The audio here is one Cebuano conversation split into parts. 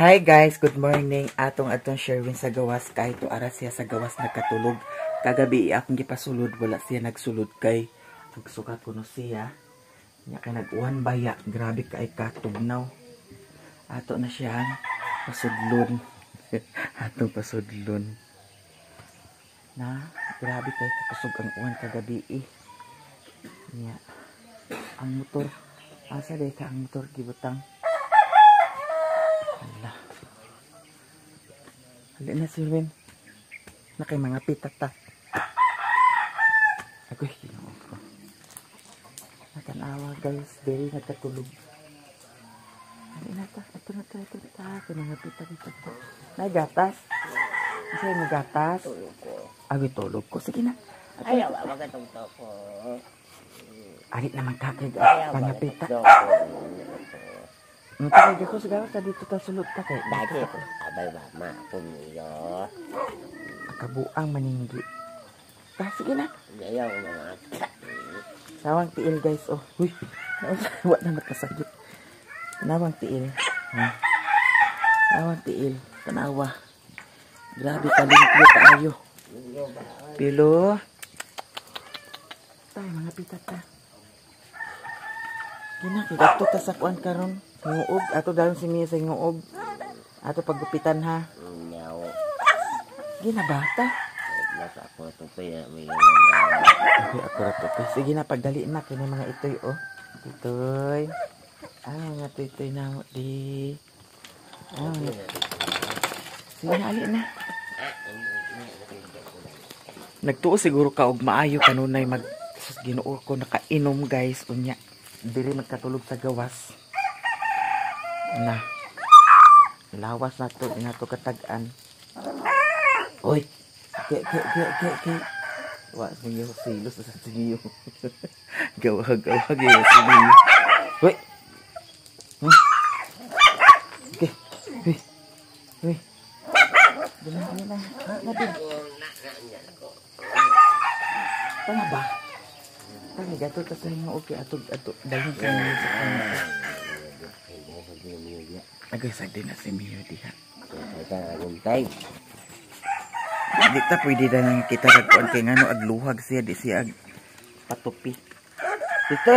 Hi guys, good morning. Atong atong Sherwin sa gawas kahit to ara siya sa gawas nagkatulog. Kagabi akong gipasulod, wala siya nagsulod kay agsuka kuno siya. Nya kay nag-uwan baya, grabe kay katugnaw. Ato na siya pasudlon. Atong pasudlon. Na, grabe kay kakusog ang uwan kagabi eh. Nya. Ang motor, asa day ka ang motor gibutang? Hala. Hali na, Sirwin. Na kay mga pitata. Agoy, Ginoo ko. Natanawa guys, diri nagkatulog. Hali na ta, ito na ta, ito na ta. Kay mga pita pita ta. Nay gatas. Kasi mo gatas. Agoy, tulog ko. Sige na. Ayaw, magatong toko. Ali naman ka kay Ayaw, pangapita. magatong toko. Ang tagay ko sa gawas ta dito ta sulod ta kay. Dati, abay mama, pumiyo. Kabuang maninggi. Ta, sige na. Ayaw, mama. Nawang tiil guys, oh. Uy, wa na makasagit. Nawang tiil. Ha? Nawang tiil. Tanawa. Grabe ka limpyo kaayo. Pilo. Tay, mga pita ta. Gina, kay gato ta sa kuan karon. Nguog, ato dayon si Mia sa nguog. Ato paggupitan ha. Nyaw. Gina bata. Nasa ako tupi, may Okay, ako ra to. Sige na, pagdali na kini mga itoy oh. Itoy. Ah, mga toy-toy na mo di. Ah, sige na, ali na. Nagtuo siguro ka og maayo kanunay mag sus, Ginoo ko, nakainom guys unya. Diri magkatulog sa gawas. Na. Lawas na to, di na to katag-an. Oy. Ke ke ke ke ke. Wa niyo silos sa niyo. Gawa gawa gyud sa niyo. Hoy. Okay. Hoy. Hoy. Dala na na. Na. Tama ba? Tama gato ta sa inyo okay ato ato dalhin sa inyo sa kanya. Agay sa din na si Mio diha. Di ta pwede na nang kita ragkuan kay ngano agluhag siya di siya ag patupi. Dito.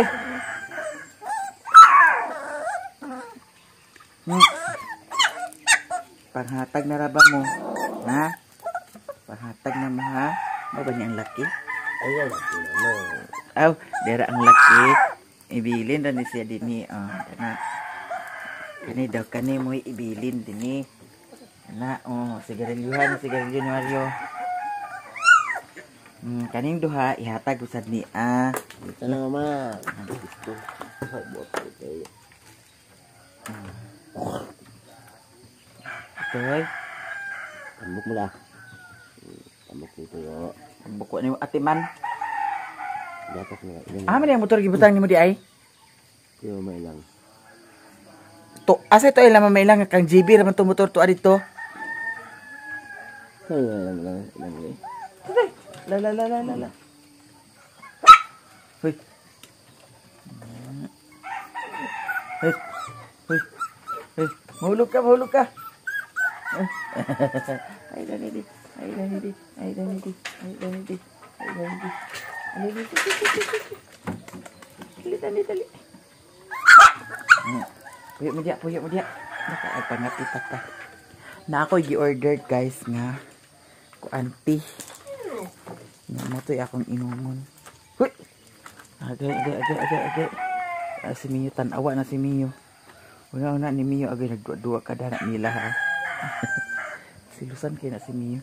Panghatag na ra ba mo? Ha? Panghatag na mo ha? Mo ba niya ang laki? Ayaw, laki na mo. Aw, dera ang laki. Ibilin ra ni siya dinhi. Oh, kana. Kani daw kani mo ibilin dinhi. Na, oh, sigarilyohan, sigarilyo ni Mario. Kaning duha ihatag usad ni ah. Dito na mama. Itoy. Tambok mo la. Tambok dito yo. Tambok ni ate man. Dapat na ilang. Ah, man ang motor gibutang nimo di ay. Yo may lang. To, asa ito ay lamang may lang kang GB raman to motor to adito. Ay, lang lang lang. La la la la la la. Hoy. Hoy. Hoy. Hoy, mahulog ka, mahulog ka. Ay, dali di. Ay, dali di. Ay, dali di. Ay, dali di. Ay, dali di. Dali di. Dali, dali, dali. Puyo mo diya, puyo mo diya. Naka, ay, pangapita ta. Na ako gi-order guys nga kuan tea. Nga mo to'y akong inumon. Huy! Agay, agay, agay, agay, agay. Ah, si Mio, tanawa na si Mio. Una-una ni Mio, agay, nagduwa-duwa ka na nila ha. Silusan kayo na si Mio.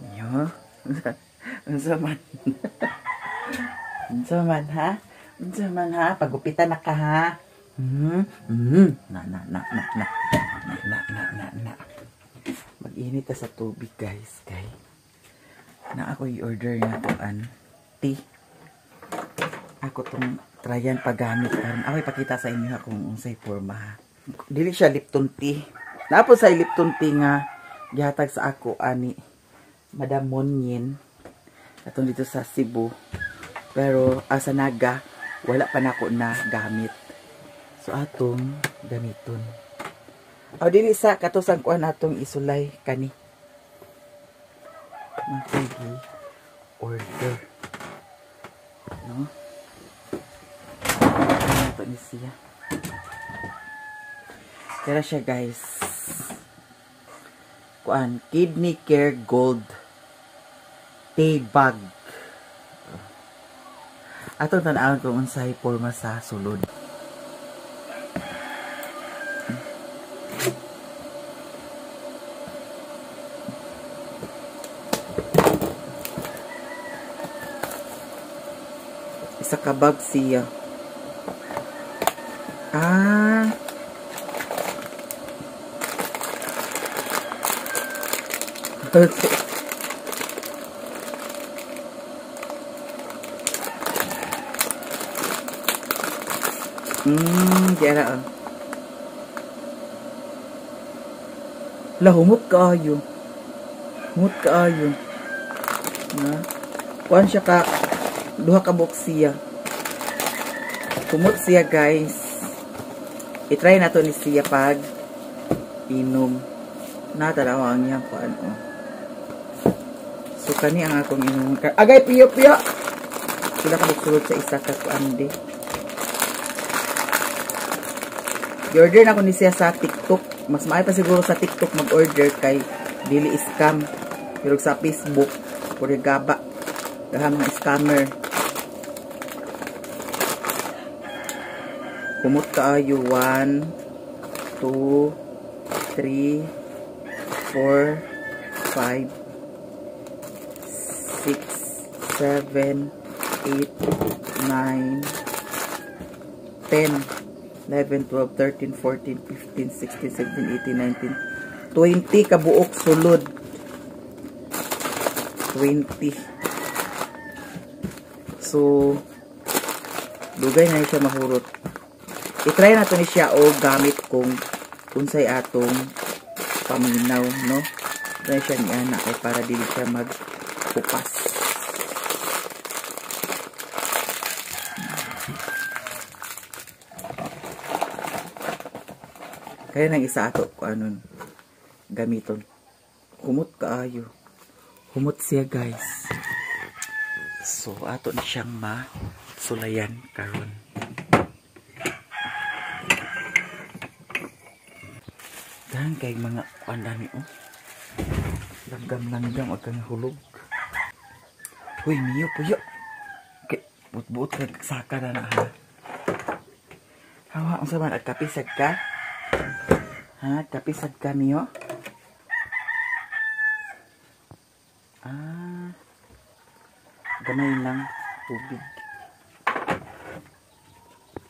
Mio? Unsa man? Unsa man ha? Unsa man ha? Pagupitan na ka ha? Na na na na na na na na na na. Mag-init ta sa tubig guys kay na ako i-order nga kuan tea. Ako tong tryan paggamit karon. Ako ipakita sa inyo ha kung unsay forma ha. Dili siya Lipton tea. Naa po sa Lipton tea nga gihatag sa ako ani Madam Monyin atong dito sa Cebu. Pero asa Naga wala pa nako na gamit. So atong gamiton. O dili sa katusang kuan atong isulay kani. Magpigi order. No? Ano ni siya? Kaya siya guys. Kuan, Kidney Care Gold Tea Bag. Atong tan-awon kung unsay porma sa sulod. Isa ka bag siya. Ah. Okay. Diara oh. La humot kaayo. Humot kaayo. Na. Kuan siya ka duha ka box siya. Humot siya guys. I-try na to ni siya pag inom. Natalaw ang iyang kuan oh. So kani ang akong inom. Agay piyo-piyo. Sila ka sulod sa isa ka kuan di. I-order na ko ni siya sa TikTok. Mas maayo pa siguro sa TikTok mag-order kay dili scam. Pero sa Facebook, puro gaba. Dahil mga scammer. Kumot kaayo. 1, 2, 3, 4, 5, 6, 7, 8, 9, 10. 11, 12, 13, 14, 15, 16, 17, 18, 19, 20 kabuok sulod. 20. So, dugay na siya mahurot. I-try na to ni siya o gamit kung unsay atong paminaw, no? Try siya ni ana kay para dili siya magkupas. Kaya nang isa ato ko anon gamiton. Humot kaayo. Humot siya guys. So ato ni siyang masulayan karon. Dahan kay mga kuan dami oh. Langgam-langgam ag kang hulog. Huy miyo puyo. Kay buot-buot kag saka na na ha. Hawa unsa man ag kape sad ka? Ha, kape sad ka miyo? Ah. Gamay lang tubig.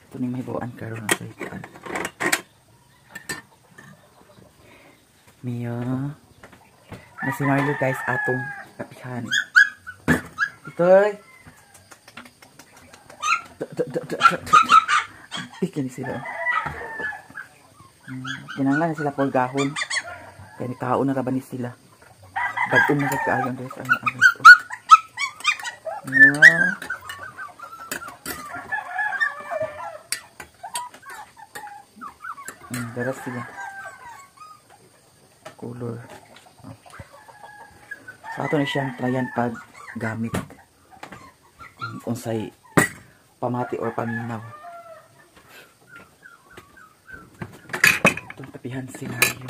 Ito ning may bawaan karon sa ikan. Mio. Na si Marlo guys atong kapihan. Itoy. Pikin sila. Kinanglan na sila pulgahon. Kaya ni kaon na ra ba ni sila. Bag-om na kaayo guys ang guys. Yeah. Daras sila. Color. Oh. So ato na siyang tryan pag gamit. Kung unsay pamati or paminaw. Itong tapihan si Mario.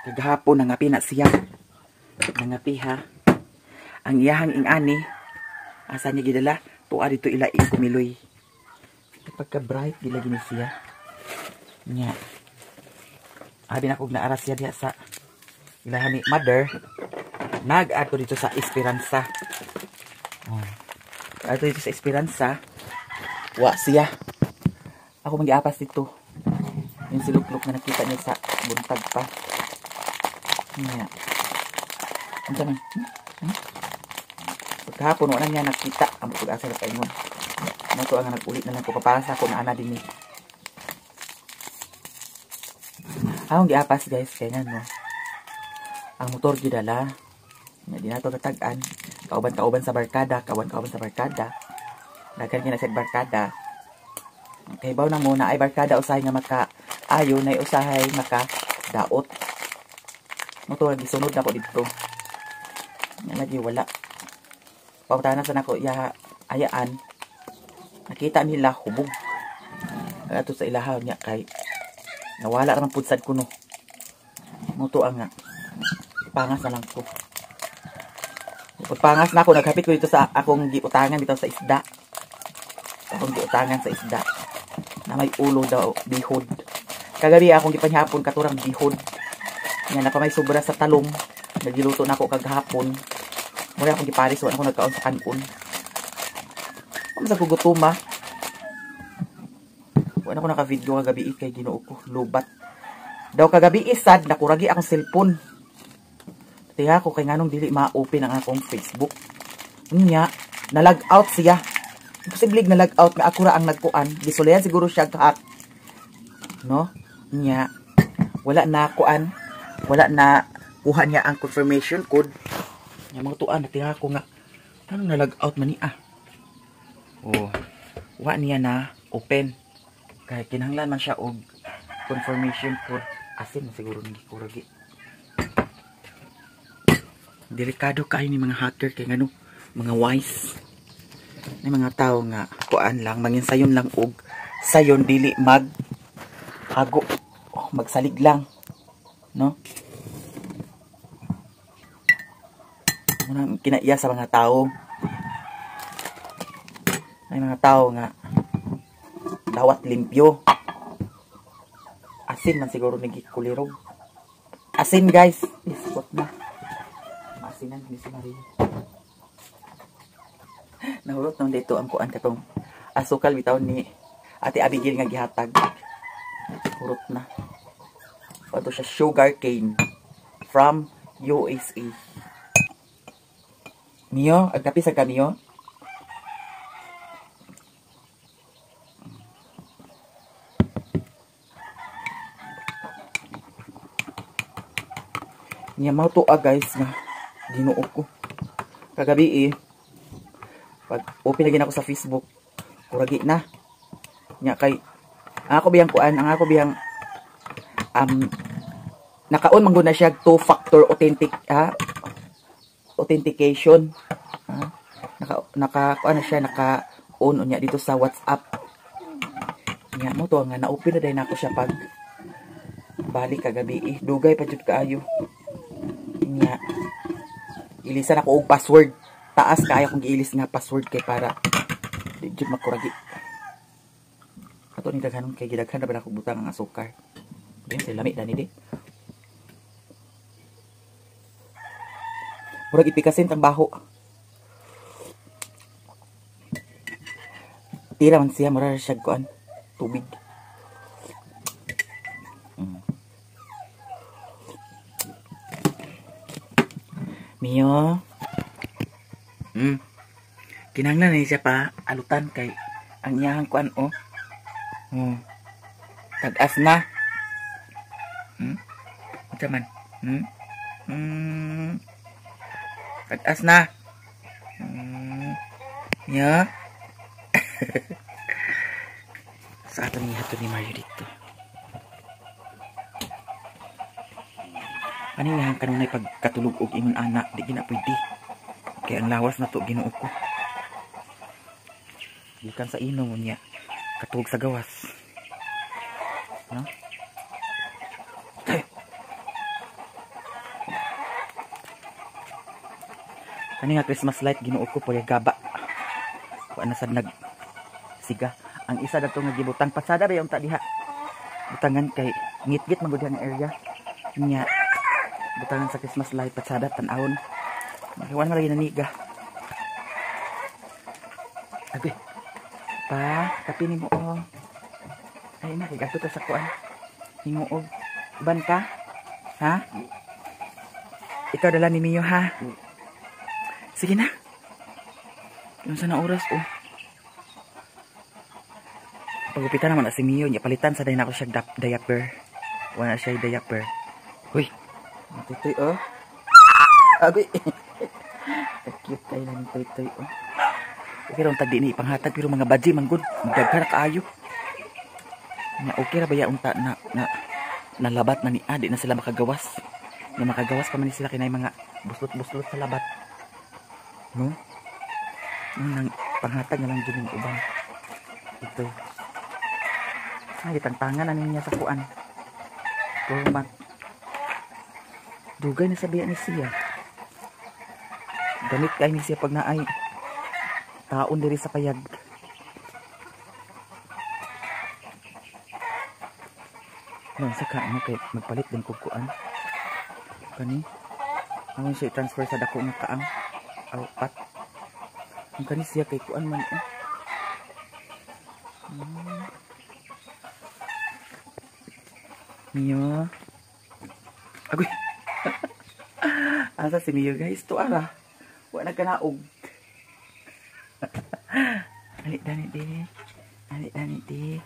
Kagahapon nangapi na siya. Nangapi ha. Ang iyahang ingani, asa niya gidala, tuwa dito ila kumiloy. Pagka bright gila gini siya. Nya. Abi na kog naara siya diha sa ilahan ni mother. Nag-adto dito sa Esperanza. Oh. Adto dito sa Esperanza. Wa siya. Ako magiapas dito. Yung siluklok na nakita niya sa buntag pa. Nya. Unsa man? Pagkahapon wala niya nakita ang pag-asa sa paingon. Nato ang nag-ulit na lang ko papasa ko na ana dinhi. Akong giapas guys kay ngano. Ang motor gidala. Nya di nato katag-an. Kauban-kauban sa barkada, kauban-kauban sa barkada. Daghan kay na sa barkada. Kay baw na mo na ay barkada usahay nga maka Ayo na usahay makadaot. Mo to gisunod na ko didto. Nga lagi wala. Pangutana sa nako ya ayaan. Nakita nila hubog. Ato sa ilahaw niya kay nawala ra man pud sad kuno. Mo to nga pangas na lang ko. Pagpangas na ako, naghapit ko dito sa akong giutangan dito sa isda. Akong giutangan sa isda. Na may ulo daw, bihod. Kagabi akong gipanyapon katurang bihod. Nga na pa may sobra sa talong. Nagiluto na ako kagahapon. Mura akong giparis, wala ako nagkaon sa kanon. Ano sa gugutuma? Wala ako naka-video kagabi kay Ginoo ko, lubat. Daw kagabi sad nakuragi akong cellphone. Tiha ko kay nganong dili ma-open ang akong Facebook. Unya, na-log out siya. Imposible na log out nga ako ra ang nagkuan. Gisulayan siguro siya hack. No? Unya, wala na kuan. Wala na kuha niya ang confirmation code. Nya mga tuan natiha ko nga anong na-log out man niya. Oh, wa niya na open. Kay kinahanglan man siya og confirmation code. Asin siguro ni kuragi. Delikado kayo ni mga hacker kay ngano mga wise ni mga tao nga kuan lang manginsayon lang og sayon dili mag hago, oh, magsalig lang, no? Unang kinaiya sa mga tao. May mga tao nga dawat limpyo. Asin man siguro ni gikulirog. Asin guys, ispot na. Asinan ni si Maria. Nahurot nung dito ang kuan katong asukal bitaw ni Ate Abigail nga gihatag. Hurot na. Ato siya sugar cane from USA. Mio, agkapi sa kamiyo. Niya mao to guys nga Ginoo ko. Kagabi pag open lagi nako sa Facebook, kuragi na. Nya kay ang ako biyang kuan, ang ako biyang naka-on man gud na siya two-factor authentic authentication. Naka kuan na siya, naka-on unya dito sa WhatsApp. Nya mo to nga na-open na day nako siya pag balik kagabi Dugay pa jud kaayo. Nya ilisan ako og password. Taas kaya kong giilis nga password kay para di jud makuragi. Ato ni daghanon kay gidaghan na ba ako butang ang asukar. Diyan sa lami dani di. Murag ipikasin tang baho. Tira man siya mura siya kuan tubig. Mio. Kinahanglan ni siya pa alutan kay ang iyahang kuan oh. Tag-as na. Unsa man? Tag-as na. Mio. Sa ato ni hato ni Mario dito. Ani nga kanunay pagkatulog og ingon anak, di gina pwede. Kay ang lawas na to Ginoo ko. Gikan sa inom niya, katulog sa gawas. No? Tay. Ani nga Christmas light Ginoo ko pwede gaba. Wa na sad nag siga. Ang isa dato nga gibutang pasada ba yung ta diha. Butangan kay ngitgit man gud ang area. Nya butangan sa Christmas light pasada tan-awon. Iwan man lagi naniga. Abi. Pa, kape nimo oh. Ay na kay gato ta sa kuan. Hinguog. Uban ka? Ha? Ikaw dala ni Mio ha. Sige na. Unsa na oras oh. Pagupitan naman na si Mio niya palitan sa day na ako siya diaper. Wala siya diaper. Huy. Tutoy oh. Agoy. Cute kayo lang tutoy oh. Okay rong tagdi ni ipanghatag pero mga badji man gud. Daghan kaayo. Nya okay ra ba ya unta na na nalabat na ni di na sila makagawas. Nya makagawas pa man ni sila kinay mga buslot-buslot sa labat. No? Nang panghatag na lang jud ning uban. Ito. Ay, tangtangan na niya sa kuan. Format. Dugay na sabihan ni siya. Ganit kay ni siya pag naay taon diri sa payag. No, saka ano kay magpalit din kog kuan. Kani? Ako siya i-transfer sa dako nga kaang apat. Ang kani siya kay kuan man eh. Mio. Agoy. Asa si Mio guys? To ara. Wa nagkanaog. Ali dani di. Ali dani di.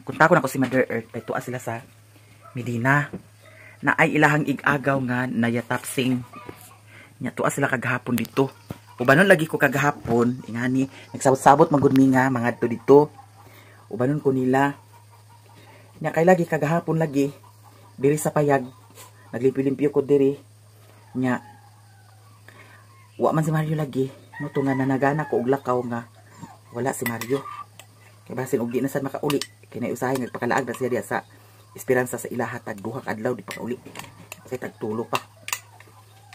Kunta ko na ko si Mother Earth kay tuwa sila sa Medina. Na ay ilahang igagaw nga nayatapsing. Nya tuwa sila kagahapon dito. Ubanon lagi ko kagahapon, ingani nagsabot-sabot man gud mi nga mangadto dito. Ubanon ko nila. Nya kay lagi kagahapon lagi diri sa payag. Naglimpyo-limpyo ko diri. Nya wa man si Mario lagi. Mo to nga nanagana ko og lakaw nga wala si Mario. Kay basin og di na sad makauli. Kay nay usahay nagpakalaag na siya diya sa Esperanza sa ilaha tag duha ka adlaw di pa kauli. Kasi tag tulo pa.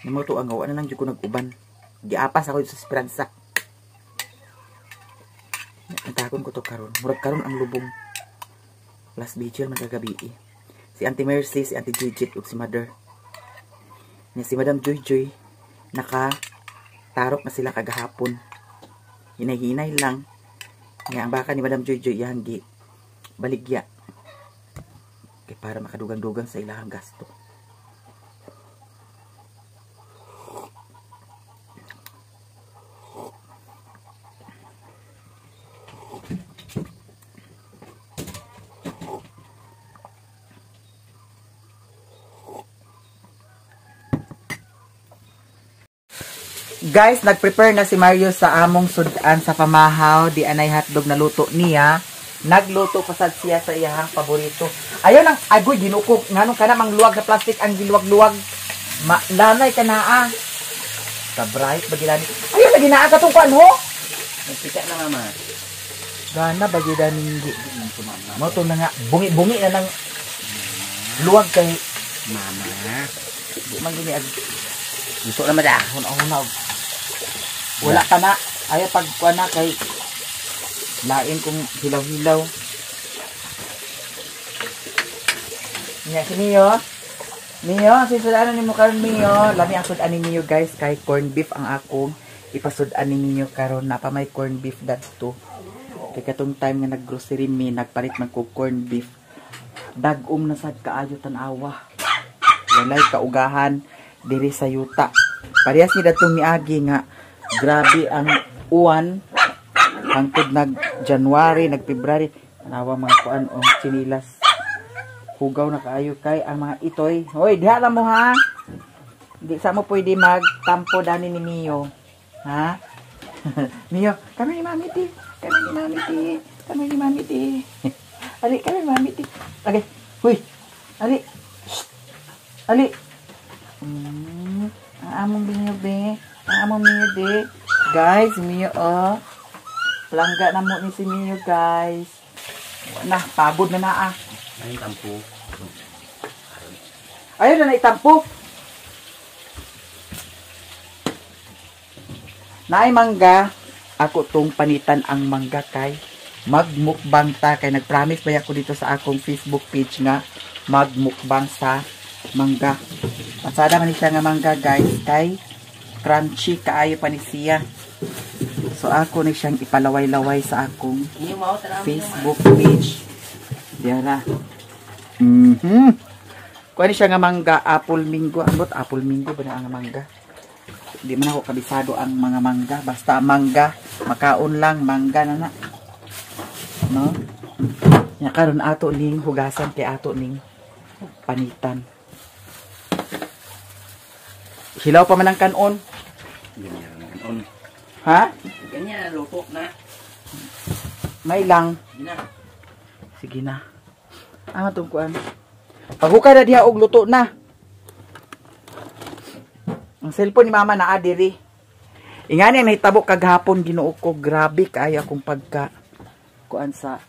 Nimo to ang wa na lang jud ko nag-uban. Giapas ako sa Esperanza. Antakon ko to karon. Murag karon ang lubong. Last vigil man kagabi. Si Auntie Mercy, si Auntie Gigit ug si Mother. Nya si Madam Joy Joy naka tarok na sila kagahapon. Hinay-hinay lang. Nya ang baka ni Madam Joy Joy iyang gi baligya. Kay para makadugang-dugang sa ilahang gasto. Guys, nag-prepare na si Mario sa among sudan sa pamahaw. Di anay hotdog na luto niya. Nagluto pa sad siya sa iyahang paborito. Ayaw nang agoy ginukog. Nganong kana mang luwag na plastic ang giluwag-luwag. Lanay ka naa. Kabright ba gilani? Ayaw lagi naa katong kuan ho. Nagpita na mama. Gana ba gidaning gi. Mo to na nga bungi-bungi na nang luwag kay mama. Di man gini ag luto na mada. Huna-huna. Wala ka na. Ayaw pag kuan na kay lain kong hilaw-hilaw. Nya si Mio. Mio, sisudanan nimo karon Mio. Lami ang sudan ni Mio guys kay corn beef ang akong ipasudan ni Mio karon. Napa may corn beef dadto. Kay katong time nga naggrocery mi nagpalit man ko corn beef. Dag-om na sad kaayo tan-awa. Walay kaugahan diri sa yuta. Parehas ni datong miagi nga grabe ang uwan. Hangtod nag January, nag February, tanawa mga kuan o chinilas. Hugaw na kaayo kay ang mga itoy. Hoy, diha lang mo ha. Di sa mo pwede magtampo dani ni Mio. Ha? Mio, kami ni Mami ti. Kami ni Mami ti. Kami ni Mami ti. Ali, kami ni Mami ti. Okay. Huy. Ali. Shh. Ali. Ang among Mio be. Ang among Mio de. Guys, Mio oh. Plangga na mo ni si Mio guys. Na, pagod na naa. Ay, tampo. Ayun na naitampo. Naay mangga. Ako tong panitan ang mangga kay magmukbang ta kay nagpromise ba ako dito sa akong Facebook page nga magmukbang sa mangga. Pasada man siya nga mangga guys kay crunchy kaayo pa ni siya. So ako ni siyang ipalaway-laway sa akong Facebook page. Diara. Kuha ni siya nga mangga, apple mingo. Ambot apple mingo ba na ang mangga? Di man ako kabisado ang mga mangga. Basta mangga, makaon lang mangga na na. No? Nya karon ato ning hugasan kay ato ning panitan. Hilaw pa man ang kanon. Ganyan ang kanon. Ha? Ganyan luto na. May lang. Sige na. Ah, itong kuan. Paghukay na diha og luto na. Ang cellphone ni mama naa diri. Ingani ang nahitabo kagahapon, Ginoo ko, grabe kaayo akong pagka kuan sa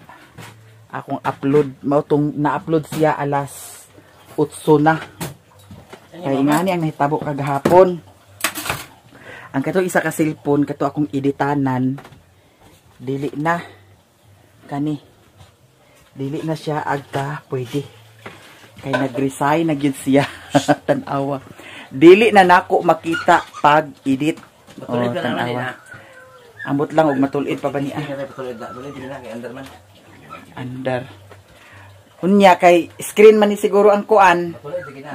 akong upload. Mao tong na-upload siya alas 8 na. Kay ingani ang nahitabo kagahapon. Ang kato isa ka cellphone kato akong editanan, dili na kani. Dili na siya agka pwede. Kay nag-resign na gyud siya. Tan-awa. Dili na nako makita pag edit. Oh, tan-awa. Ambot lang og matul-id pa ba niya? Andar. Unya kay screen man ni siguro ang kuan.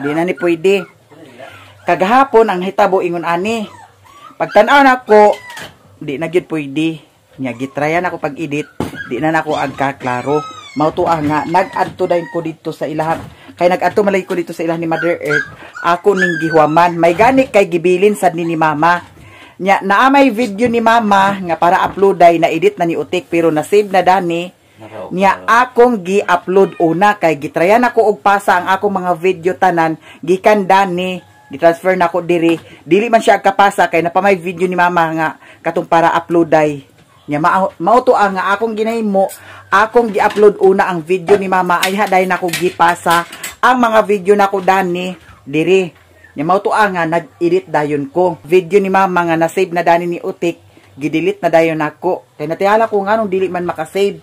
Di na ni pwede. Kagahapon ang hitabo ingon ani. Pagtan-aw nako, di na gyud pwede. Nya gitryan ako pag-edit, di na nako agkaklaro. Mao to nga nag-adto dayon ko dito sa ilahan. Kay nag-adto malay ko dito sa ilahan ni Mother Earth. Ako ning gihuaman. May gani kay gibilin sad ni Mama. Nya naa may video ni Mama nga para upload ay na edit na ni Utik pero na save na dani. Nya akong gi-upload una kay gitryan ako og pasa ang akong mga video tanan gikan dani, gi-transfer nako diri. Dili man siya kapasa kay napamay video ni Mama nga katong para upload ay. Nya mao to ang nga akong ginahimo, akong gi-upload una ang video ni Mama ay haday nako gipasa ang mga video nako dani diri. Nya mao to ang nga nag-edit dayon ko. Video ni Mama nga na-save na dani ni Utik, gi-delete na dayon nako. Kay natihala ko nganong dili man makasave.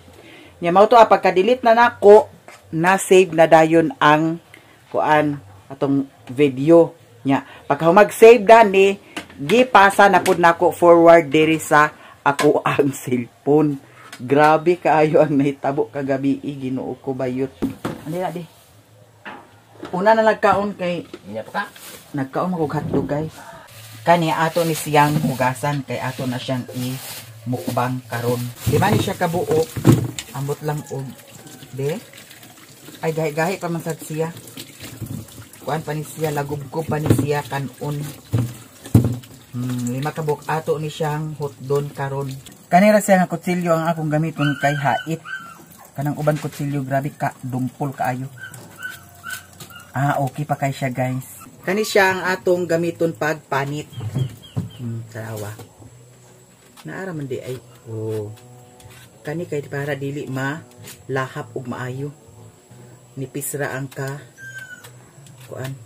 Nya mao to pagka-delete na nako, na-save na dayon ang kuan atong video. Nya pagka mag-save dani, gipasa na pud nako forward diri sa ako ang cellphone. Grabe kaayo ang nahitabo kagabi, Ginoo ko bayot. Ani na di. Una na nagkaon kay nagkaon magug hotdog guys. Kani ato ni siyang hugasan kay ato na siyang i mukbang karon. Di man ni siya kabuok. Ambot lang og de. Ay gahi-gahi pa man sad siya. Kuan pa ni siya, lagubkob pa ni siya kanon. 5 ka buok ato ni siyang hotdon karon. Kanira siya nga kutsilyo ang akong gamiton kay hait. Kanang uban kutsilyo grabe ka dumpol kaayo. Ah, okay pa kay siya guys. Kani siya ang atong gamiton pag panit. Tarawa. Naara man di ay. Oh. Kani kay para dili ma lahap og maayo. Nipis ra ang ka kuan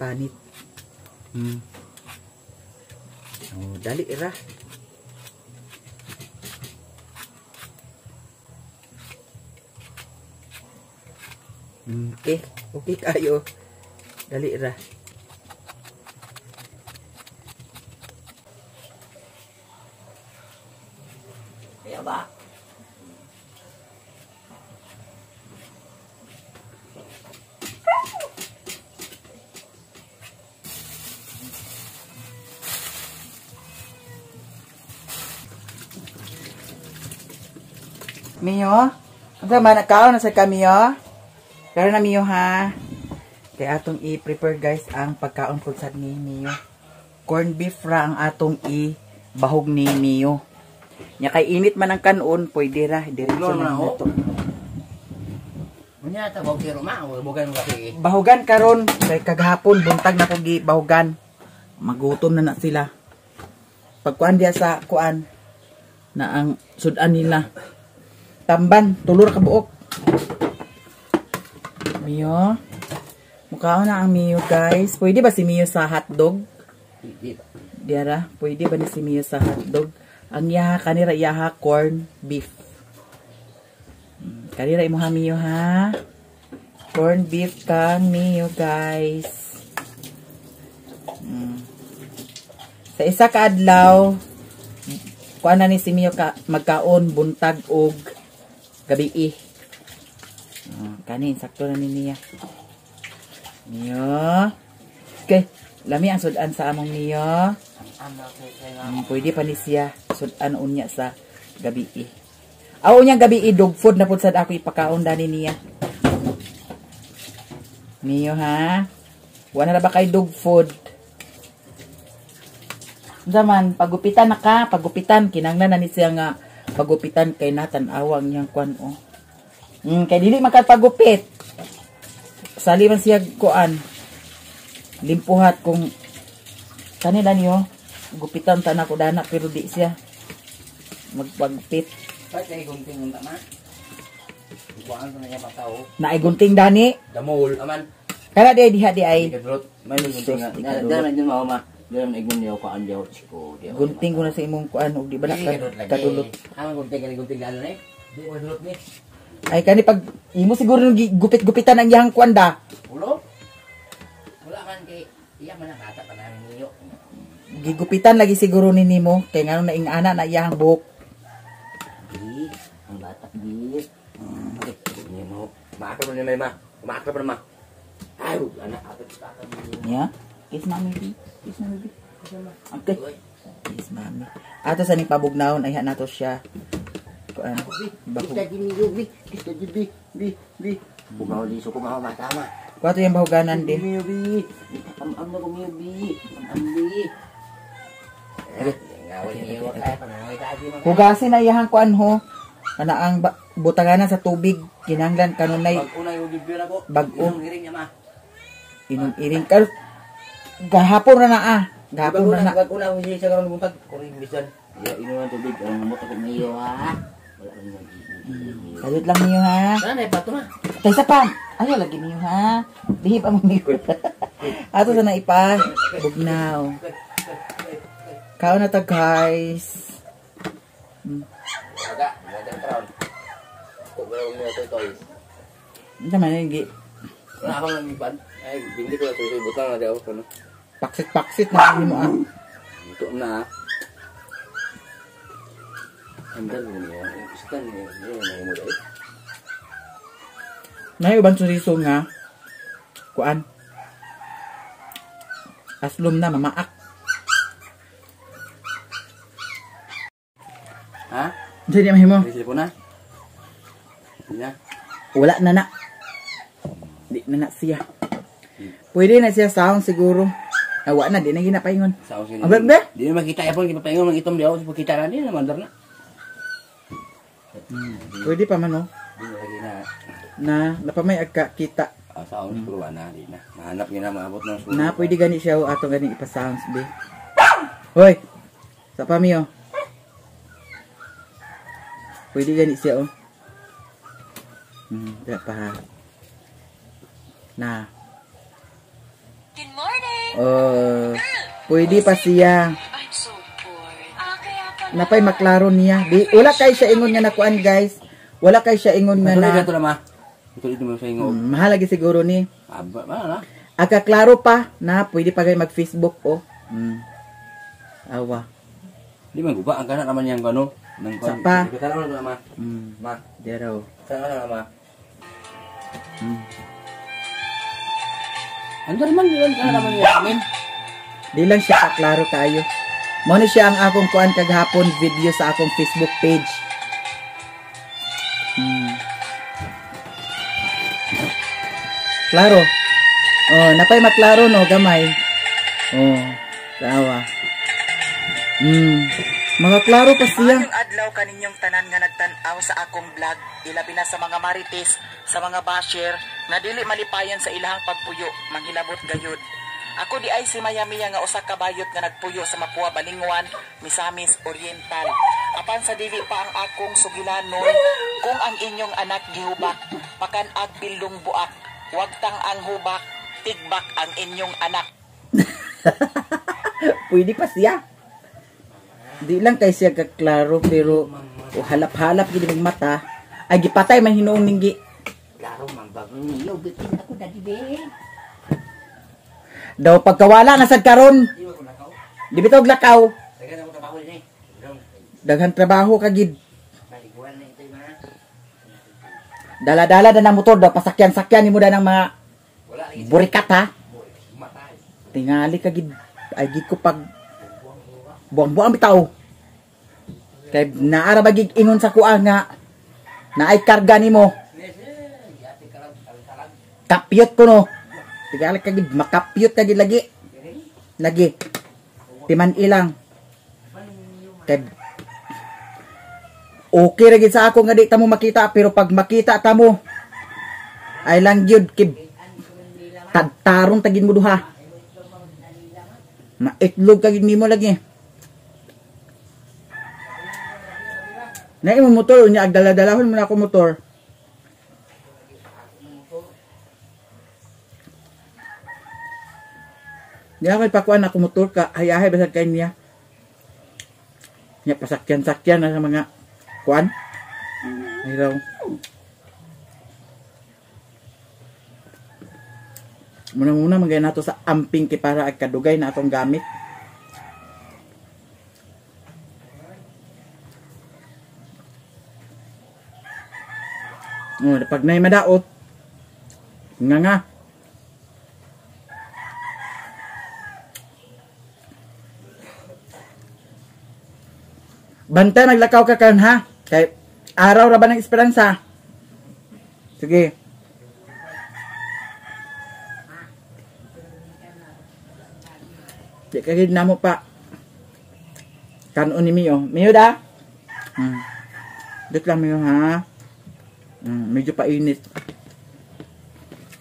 panit. Oh, dali ra. Okay, okay kayo. Dali ra. Kaya ba? Mio? Ang sama, nagkaon na sa kami, Karon na Mio ha. Kaya atong i-prepare guys ang pagkaon po sad ni Mio. Corn beef ra ang atong i-bahog ni Mio. Nya kay init man ang kanon, pwede ra diretso na nato. Unya ta bog kiro ma, bugan mo kasi. Bahugan karon kay kagahapon buntag na ko gi bahugan. Magutom na na sila. Pagkuan diya sa kuan na ang sudan nila. Tamban, tulor ka buok. Mio. Mukhaon na ang Mio guys. Pwede ba si Mio sa hotdog? Diara, pwede ba ni si Mio sa hotdog? Ang yaha kanira yaha corn beef. Kanira imo ha Mio ha. Corn beef kang Mio guys. Sa isa ka adlaw, kuan na ni si Mio ka magkaon buntag og gabii. Kanin sakto na ni niya. Mio. Okay, lami ang sudan sa among Mio. Pwede pa ni siya sudan unya sa gabii. Aw unya gabii dog food na pud sad ako ipakaon dani niya. Mio ha. Wala na ba kay dog food? Zaman pagupitan na ka, pagupitan kinanglan na ni siya nga Pagupitan kay natan awang niyang kuan oh. Kay dili man pagupit. Sali man siya kuan. Limpuhat kung kanila niyo gupitan ta na ko dana pero di siya magpagupit. Kay gunting unta ma. Kuan na niya bataw. Naay gunting dani. Damol aman. Kana di diha di ay. Kadrot may gunting nga. Dana dyan mao ma. Dana igon niyo kuan diyo chiko. Gunting ko na sa imong kuan og di ba na kadulot. Ang gunting kani gunting lalo ni. Di ko kadulot ni. Ay kani pag imo siguro gupit-gupitan ang iyang kuan da. Ulo. Wala man kay iya man ang bata pa namin niyo. Gigupitan lagi siguro ni nimo kay ngano na ingana na iyang buhok. Di, ang bata di. Nimo, maakra pa ni ma. Maakra pa ma. Ay, anak ato bata ni. Yeah. Kiss mami, bi. Kiss mami, bi. Okay. Kiss mami. Ato sa ning pabugnawon ay nato siya. Kuan. Bahug. Kita di niyo bi. Kita di bi bi bi. Bugaw di so kumaw matama. Kuha to yung bahuganan din. Miyo bi. Am am na ko miyo bi. Am bi. Hugasin na iyahang kuan ho. Kana ang butanganan sa tubig kinahanglan kanunay bag-o. Inom iring kar gahapon na na ah. Gahapon na na. Bag-o na ako siya karon buntag. Kuring bisan. Ya inom ang tubig ang mamot ako miyo ha. Wala man Salut lang niyo ha. Sana bato na. Kaysa pa. Ayaw lagi niyo ha. Dihip ang miyo. Ato sa na ipa bugnaw. Kaon na ta guys. Aga, modern crown. Ko Unsa man gi? Wala akong nang Ay, bindi ko na toy butang na daw kuno. Paksit-paksit na nimo ah. Ito na. Andal mo niya. Istan niya na mo dai. Nay uban suriso nga. Kuan. Aslom na mamaak. Ha? Unsa di mahimo? Di na. Di na. Wala na na. Di na na siya. Pwede na siya sound siguro. Awa na, di na ginapaingon. Sound be? Di na makita yapon, ginapaingon, mag-itom di ako. Pagkita na, di na, mandar na. Pwede pa man, no? Di na lagi na. Na, napamay agka kita. Sound siguro, wala na, di na. Mahanap gina, maabot na. Na, pwede gani siya, ato gani ipa-sounds, be. Hoy! Sa pami, oh. Pwede gani siya, oh. Dira pa, ha. Na. Good morning. Oh, pwede pa siya. I'm so bored. Kaya pala. Napay maklaro niya. Di, wala kay siya ingon nga nakuan, guys. Wala kay siya ingon nga na. Ito na, ma. Ito dito mo sa ingon. Mahal lagi siguro ni. Aba, na. Agka klaro pa na pwede pa gay mag-Facebook, oh. Awa. Di man guba ang kana naman yang kano. Nang Sa pa. Ito na, ma. Ma. Dero. Sa na, ma. Andar man yun, kana naman niya amin. Di lang siya kaklaro kayo. Mo ni siya ang akong kuan kagahapon video sa akong Facebook page. Klaro. Oh, napay maklaro no gamay. Oh, tawa. Mga klaro pa siya. Maayong adlaw kaninyong tanan nga nagtan-aw sa akong vlog, ilabi na sa mga marites, sa mga basher nga dili malipayan sa ilahang pagpuyo, manghilabot gayud. Ako di ay si Maya Mia nga usa ka bayot nga nagpuyo sa Mapua, Balingoan, Misamis Oriental. Apan sa dili pa ang akong sugilanon kung ang inyong anak gihubak, pakan-ag bildong buak, wag tang ang hubak, tigbak ang inyong anak. Pwede pa siya. Di lang kay siya kaklaro pero o halap-halap gid mong mata. Ay gipatay man hinuon ninggi. Klaro man bagong niyo bitin ako dadi be. Daw pagkawala na sad karon. Di bitaw lakaw. Daghan ako trabaho ni. Daghan trabaho ka gid. Baliguan na ito ma. Dala-dala na ng motor daw pasakyan-sakyan nimo da ng mga burikat ha. Tingali ka gid. Ay gid ko pag buang-buang bitaw. Kay naara ba gid ingon sa kuha nga naay karga nimo. Kapyot ko no. Tingali ka gid makapyot ka gid lagi. Lagi. Timan ilang. Kay Okay ra gid sa ako nga di ta mo makita, pero pag makita ta mo ay lang gyud kib tadtarong tagin mo duha. Maitlog ka gid nimo lagi. Na imo motor unya agdala-dalahon mo na ako motor. Di ako ipakuan ako motor ka, hayahay basag kay niya. Nya pasakyan-sakyan na sa mga kuan. Ay raw. Muna-muna magay nato sa amping kay para ag kadugay na atong gamit. Oh, pag nay madaot nga nga. Bantay maglakaw ka kan ha. Kay araw ra ba ng esperanza? Sige. Di ka gid namo pa. Kanon ni Mio. Mio da? Dito lang Mio ha. Medyo painit.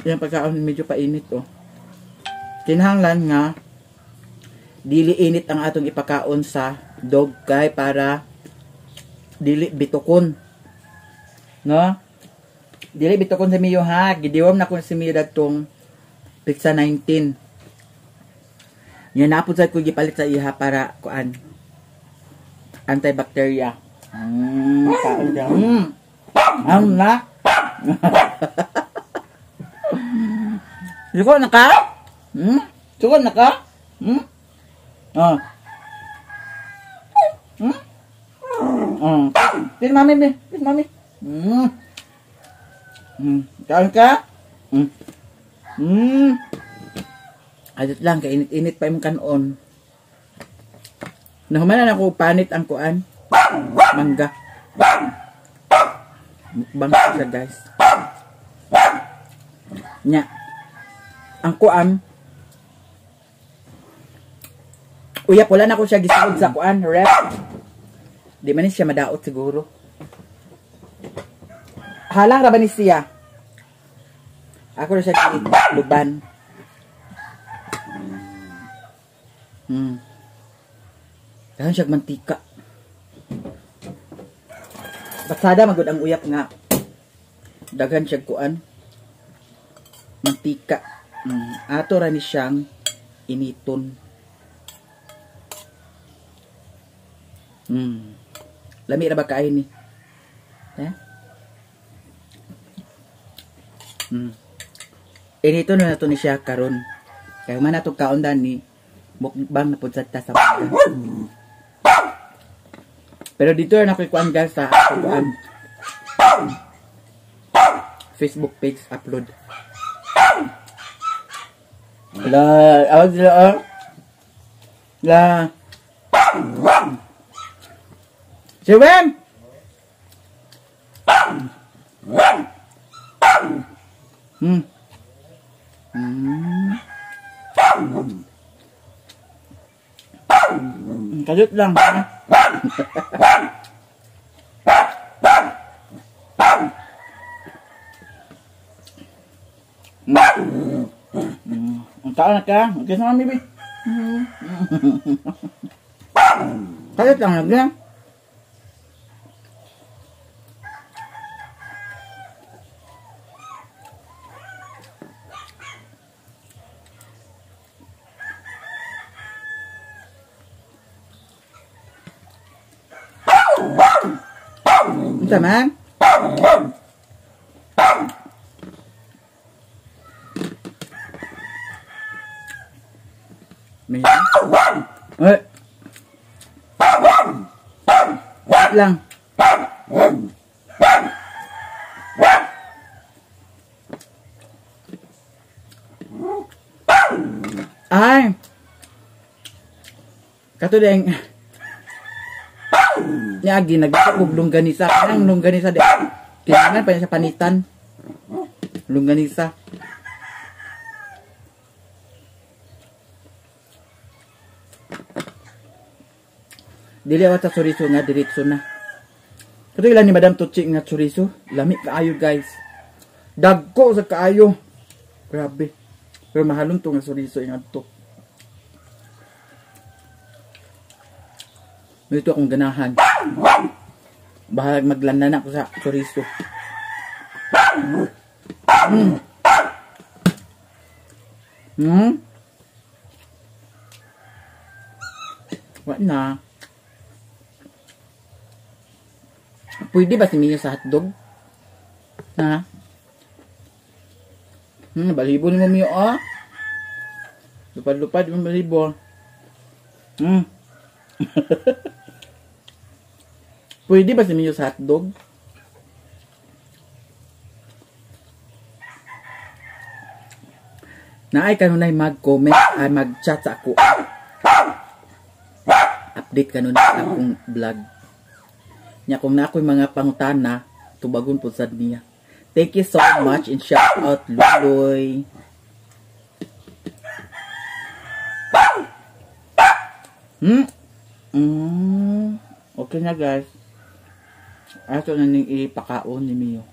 Yung pagkaon medyo painit oh. Kinahanglan nga dili init ang atong ipakaon sa dog kay para dili bitukon. No? Dili bitukon sa Mio ha. Gidiwam na ko si Mio datong pizza 19. Yan napod sa ko gipalit sa iha para kuan antibacteria. Kaon daw. Ang na. Suko na ka? Suko na ka? Oh. Oh. Please mami, please mami. Kaon ka? Adot lang kay init-init pa imong kanon. Nahuman na ako panit ang kuan. Mangga. Mukbang siya guys. Nya. Ang kuan. Uyap wala na ko siya gisuod sa kuan, rep. Di man ni siya madaot siguro. Halang ra ba ni siya? Ako ra siya luban. Dahan siya mantika. Pasada magud ang uyap nga. Daghan siya kuan. Mantika. Ato ra ni siyang initon. Lami ra ba kain ni? Eh? Initon na nato ni siya karon. Kay man ato kaon dan ni mukbang na pud sa ta sa mga. Pero dito na ako'y kuan guys sa kuan Facebook page upload. La, awag sila oh. La. Siwen! Kajut lang. Ang tao na ka. Okay sa mami, babe. Kajut lang lang. Unsa man? May eh. Lang. Ay. Kato deng. Niagi nagdako og longganisa, kanang longganisa di. Kinahanglan pa niya sa panitan. Longganisa. Dili awat sa suriso nga diretso na. Kato ilan ni Madam Tucci nga chorizo. Lami kaayo, guys. Dagko sa kaayo. Grabe. Pero mahalon to nga chorizo yung adto. Dito akong ganahan. Bahalag maglanda na ako sa chorizo. Wala na. Pwede ba si Mio sa hotdog? Ha? Balibo ni mo, Mio, ah. Lupad-lupad mo balibo. Pwede ba si Mio sa hotdog? Naay kanunay mag-comment, ay mag-chat sa ako. Update kanunay akong vlog. Nya kung na ako'y mga pangutana, tubagon po sad niya. Thank you so much and shout out Luloy. Okay na, guys. Ato na ning ipakaon ni Mio.